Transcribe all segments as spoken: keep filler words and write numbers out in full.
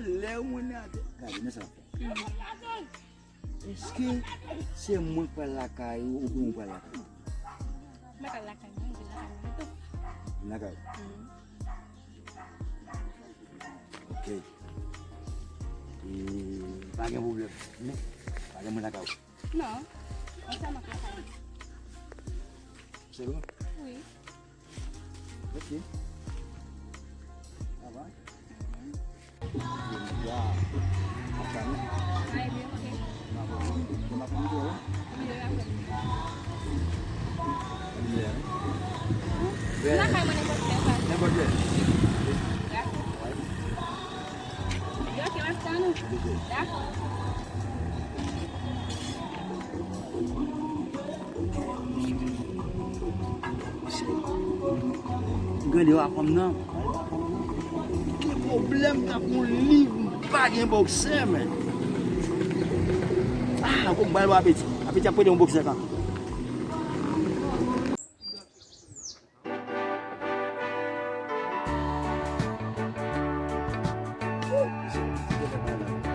Lè w mwen atè, gade, men sa w ap fè. Èske se mwen k pral lakay ou oubyen ou pral lakay? Mwen pral lakay mwen, mwen lakay mwen tou. Lakay? Mhm. Ok. E, pa gen pwoblèm. Men, pa gen moun lakay ou? Non. Mwen sèlman k lakay mwen. Se vre? Wi. Ok. Sa va? Nenpòt lè. Dakò. Ok, m ap tann ou. Dakò. Gade wa fanm nan. Ki pwoblèm tankou liv, m pa gen boksè, men. Ah, fòk m ba l apeti. Apeti ap prete yon boksè kanpe.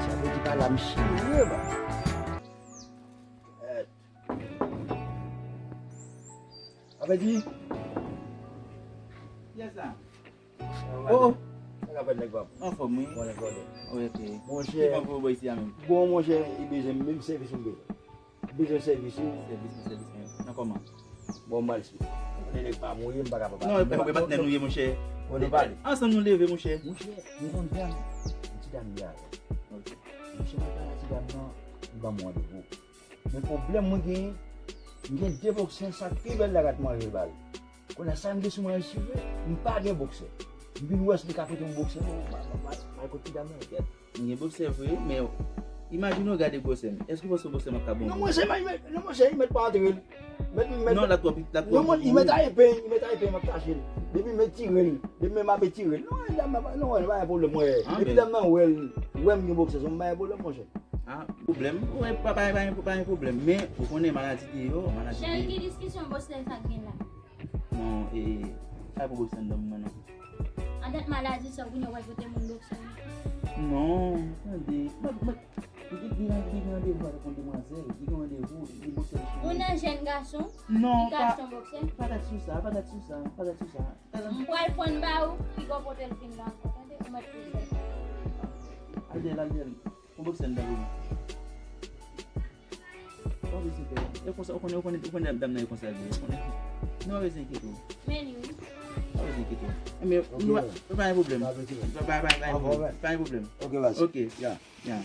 Sa vle di pa la m chire, ba. Apeti. Yes, sir. Oh, oh. Sa ka fèt, nèg pa m? Anfòm, wi. Bon, nèg pa m. Wi, ok. Monchè. Ki bon pou ou bò isi a menm? Bon, monchè, li bezwen menm sèvis m bezwen. Bezwen sèvis ou. Sèvis mwen, sèvis mwen. Nan kòman? Bon, m al esplike. Kote nèg pa m ou ye, m pa ka pa pale. Non, e pa patnè nou ye, monchè. Kote pale? Ansanm nou leve, monchè. Monchè, nou konn dam. Ti dam li avè. Ok. Monchè, mwen pale a ti dam nan, li ban m randevou. Men pwoblèm mwen genyen, m gen de boksè, sa k pi bèl la rat manje l ba l. Kounye a sa m gen sou mwen rechire, m pa gen boksè. M vin wè si li ka prete yon boksè, non, m al kot ti dam nan, gèt. M gen boksè vre, men imajine w gade gwosè m. Èske w panse boksè m ap ka bon? Non, monchè, non, monchè, li mèt pa antre l. Mèt, mèt, non, la twò piti, la twò. Non, li mèt a epe, li mèt a epe, m ap kache l. Depi m tire l, depi m ap tire l. Non, dam nan, non, pa gen pwoblèm, wè. Depi dam nan wè l, wè m gen boksè sou mwen, pa gen pwoblèm, monchè. Ah, pwoblèm? Wi, pa, pa, pa, pa gen pwoblèm. Men, ou konnen maladi deyò, maladi deyò. Cheri, ki diskisyon boksè sa gen la? Non, e, pa pou boksè nan dòmi mwen, non. An dat maladi sa, ou konnen w al pote moun boksè. Non, tande, mwen, mwen, li gen, li gen, li gen randevou avèk yon demwazèl, li gen randevou, li boksè. Ou nan jèn gason? Non, pa, li ka achte yon boksè? Pa gad sou sa, pa gad sou sa, pa gad sou sa. M pral pran ba ou, piga w pote l vin la ankò, tande? Ou mèt pou fè. Al dèyè l, al dèyè l. Yon boksè anndan pou mwen. Pa bezwen pè. E konsa, ou konnen, ou konnen, ou konnen dam nan e konsa l ye, ou konnen. Non, pa bezwen enkyete w. Men li wi. Pa bezwen enkyete w. Enben, nou pa, pa gen pwoblèm. Pa gen pwoblèm. Pa gen pwoblèm. Ok, baz. Ok. Ya. Ya.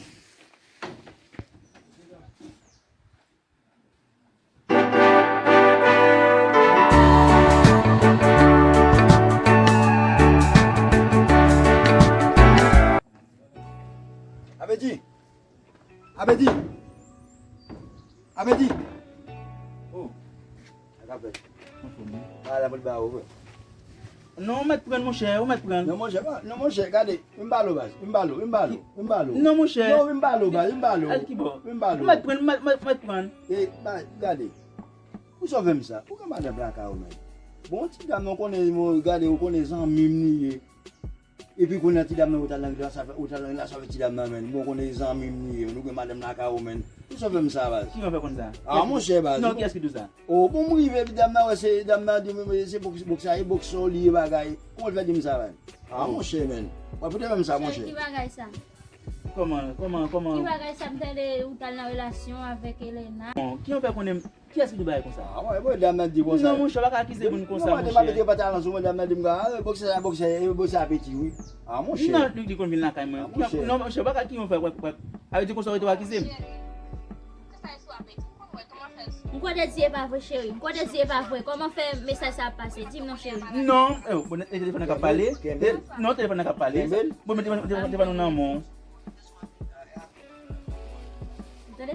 Apeti! Apeti! Apeti! Oh! Sa k ap fèt? Anfòm, wi. Ah, la mwen ba ou, vre. Non, ou mèt pran, monchè, ou mèt pran. Non, monchè, pa, non, monchè, gade, vin pale w, baz, vin pale w, vin pale w, vin pale w. Non, monchè. Non, vin pale w, baz, vin pale w. Al ki bò? Vin pale w. Ou mèt pran, ou mèt, mèt, mèt pran. E, ba, gade, ou sove m sa, ou gen madanm lakay ou menm. Bon, ti dam nan, ou konnen, bon, gade, ou konnen zanmi m li ye. Epi kounye a ti dam nan, ou t al nan relasyon avè-, ou t al nan relasyon avèk ti dam nan, menn. Bon, konnen zanmi m li ye, nou gen madanm lakay ou, menn. Ou sove m sa, baz. Kijan w fè konn sa? Ah, monchè, baz. Non, kiyès ki di w sa? Oh, bon, m rive, epi dam nan, wè, se, dam nan di m, se bòks-, bòksè a, e bòksè w li ye bagay. Kòman l fè di m sa, baz? Ah, monchè, menn. Wè, pote menm sa, monchè. Ki bagay sa? Kòman, kòman, kòman? Ki bagay sa, m tande ou t al nan relasyon avèk Elena? Bon, kijan w fè konnen m, kiyès ki di w bagay konsa? Ah, wè, bon, dam nan di konsa. Non, monchè, w pa ka akize moun konsa, monchè. Non, mwen te mete pantalon sou mwen, dam nan di m, ah, bòksè sa, bòksè, bòksè a piti, wi. Ah, monchè. Non, li, li konn vin lakay mwen. Ah, monchè. Non, monchè, w pa ka, kijan w fè, wè, wè. A vle di konsa w rete w akize m? M kwè w te di e pa vre, cheri. M kwè w te di e pa vre. Kòman fè mesaj sa ap pase? Di m non, cheri. Non, eh, bon, e telefòn nan k ap pale. Kenbe l. Non, telefòn nan k ap pale. Kenbe l. Bon, men telefòn, telefòn, telefòn nan men w. Tande?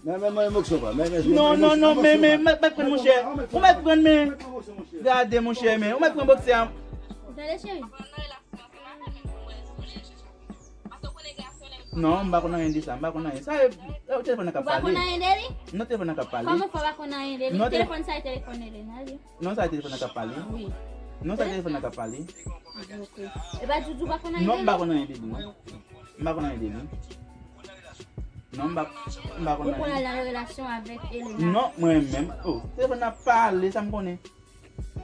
Men, men, men, mòso pa. Men, men, non, non, non, men, men, mèt, mèt pran, monchè. Ou mèt pran, men. Gade, monchè, men. Ou mèt pran bòksè a. Tande, cheri. Non, m pa konn anyen de sa, m pa konn anyen. Sa, e, e, telefòn nan k ap pale. Ou pa konn anyen de li? Non, telefòn nan k ap pale. Kòman fè w pa konn anyen de li? Non, te- Telefòn sa e telefòn Elena, wi. Non, sa e telefòn nan k ap pale. Wi. Non, sa telefòn nan k ap pale. E pa Djoudjou pa konn anyen. Non, m pa konn anyen de li, non. M pa konn anyen de li. Non, m pa, m pa konn Ou konn anyen. Al nan relasyon avèk Elena. Non, mwen menm. Oh, telefòn nan ap pale, sa m konnen.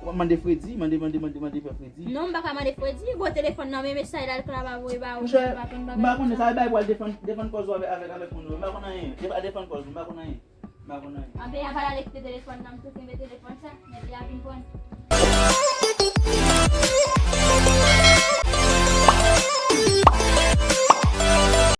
W ap mande Fredi, mande, mande, mande, mande fè Fredi. Non, m pa ka mande Fredi. Bon, telefòn nan, men mesaj la, l ka pa voye ba ou. Monchè, Pa konn m pa konnen bagay. Sa bay pou al defann, defann kòz ou avèk, avèk, avèk moun yo. M pa konn anyen. E pa defann kòz ou, m pa konn anyen. M pa konn anyen. Anben, a pa l al kite telefòn nan, m tou kenbe telefòn sa. Men li a vin pran.